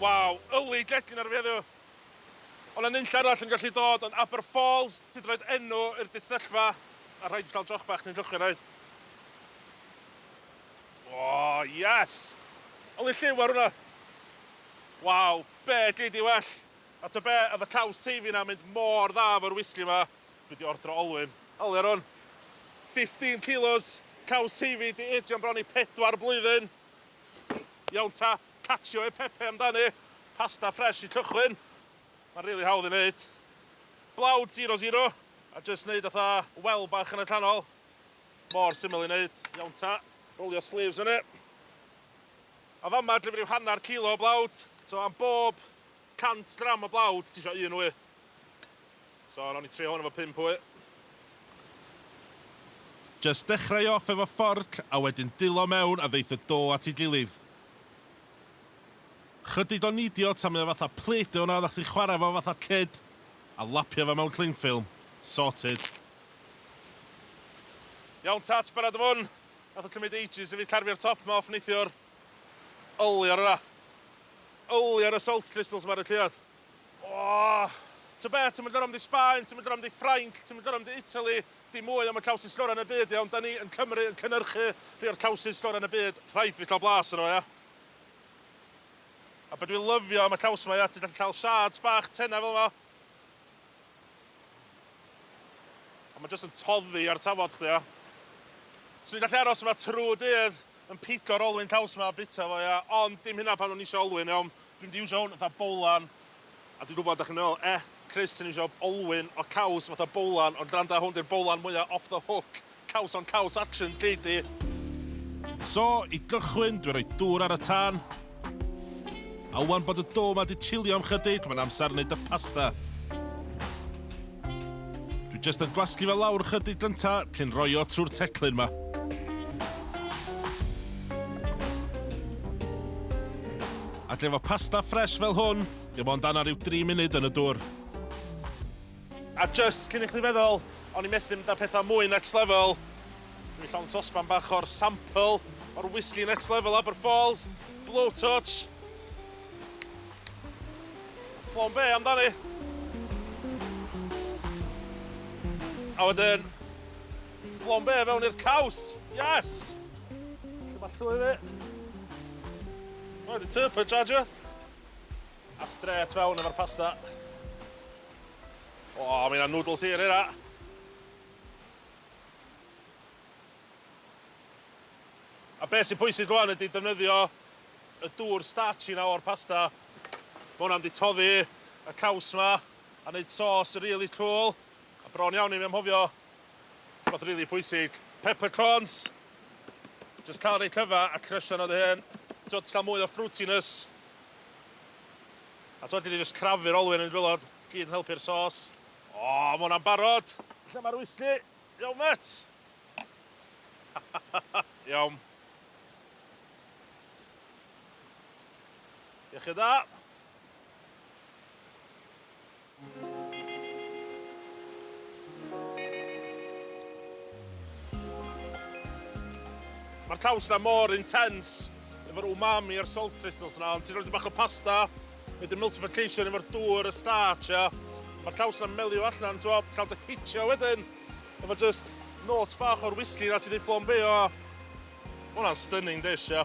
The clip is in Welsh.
Waw, yli gegin ar fi heddiw. Ond na nunlla arall yn gallu dod, ond Aber Falls, ti 'di roid enw i'r distyllfa, a rhaid i fi cael joch bach cyn cychwyn, rhaid? O, yes! Yli lliw ar hwnna. Waw, be gei di well? A ta be, oedd y caws Teifi 'na'n mynd mor dda efo'r whisky 'ma. Dwi 'di ordro olwyn. Holi ar hwn. 15 kilos caws Teifi 'di agio'n bron i 4 blwyddyn. Iawn ta, cacio e pepe amdani. Pasta ffresh i cychwyn. Mae'n rili hawdd i wneud. Blawd zero zero, a jyst wneud fatha well bach yn y canol. Mor syml i wneud. Iawn ta, rolio sleeves fyny. A fama dwi efo ryw hanner kilo o blawd. So am bob 100 gram o blawd ti isio un wy. So nawn ni trio hwn efo pump wy. Jyst dechrau off efo fforc a wedyn dilo mewn a ddeith y do at ei gilydd. Chydig o neidio tan mae o fatha Play-Doh 'na oddach chdi'n chwarae fo fatha kid a lapio fo mewn cling film. Sorted. Iawn ta, ti barod am hwn? Nath o cymryd ages i fi carfio'r top 'ma off neithiwr. Yli ar hwnna. Yli ar y salt crystals 'ma ar y lleuad. O! Ta be, ti'n mynd gorau mynd i Sbaen, ti'n mynd gorau mynd i Ffrainc, ti'n mynd gorau mynd i Italy, dim mwy am y cawsys gorau yn y byd, iawn, da ni yn Cymru yn cynhyrchu rhai o'r cawsys gorau yn y byd, rhaid fi cael blas arno fo, ia? A be dwi'n lyfio am y caws yma, ia, ti'n gallu cael shards bach tenau fel yma. A mae jyst yn toddi ar tafod chdi, ia. Swn i'n gallu aros yma trwy dydd yn pigo'r olwyn caws 'ma a bita fo, ia, ond dim hynna pan o'n i isio olwyn, iawn. Dwi'n mynd i iwsio hwn fatha bowlan, a dwi'n gwybod dach chi'n meddwl, eh, Chris, ti'n iwsio olwyn o caws fatha bowlan, ond gwranda, hwn 'di'r bowlan mwya off the hook, caws on caws action gei di. So, i gychwyn, dwi'n rhoi dŵr ar y tân. A wan bod y dough 'ma 'di chilio am chydig, mae'n amser wneud y pasta. Dwi jyst yn gwasgu fe lawr chydig gynta cyn rhoi o trwy'r teclyn 'ma. Ac efo pasta ffres fel hwn, dim ond anna rhyw dri munud yn y dŵr. A jyst cyn i chdi feddwl, o'n i methu mynd â pethau mwy next level, dwi'n llawn sosban bach o'r sample o'r whisky next level Aber Falls, Blowtorch. Flambé amdani. A wedyn, flambé fewn i'r caws. Yes! Lle mae llwy fi? Mae di turbocharger. A straight fewn efo'r pasta. O, mae yna noodles hir hynna. A be sy'n pwysig rwan ydy defnyddio y dŵr starchy 'na o'r pasta. Ma' hwnna'n mynd i toddi y caws 'ma a neud sauce really cool. A bron iawn i fi anghofio rhywbeth really pwysig, peppercorns. Just cael rei cryfa a crysio nhw dy hun. T'wod, ti'n cael mwy o fruitiness. A t'wod, gei di just crafu'r olwyn yn y gwaelod, gyd yn helpu'r sauce. O, ma' hwnna'n barod! Lle mae'r whisky? Iawn, mêt! Iawn. Iechyd da. Mae'r caws 'na mor intense efo'r umami a'r salt crystals 'na, ond ti'n rhoi bach o pasta, neud emulsification efo'r dŵr, y starch, ia. Mae'r caws 'na'n melio allan, ti'n cael dy hitio wedyn. Efo jyst notes bach o'r whisky 'na ti 'di flambeo. Ma' hwnna'n stunning dish, ia.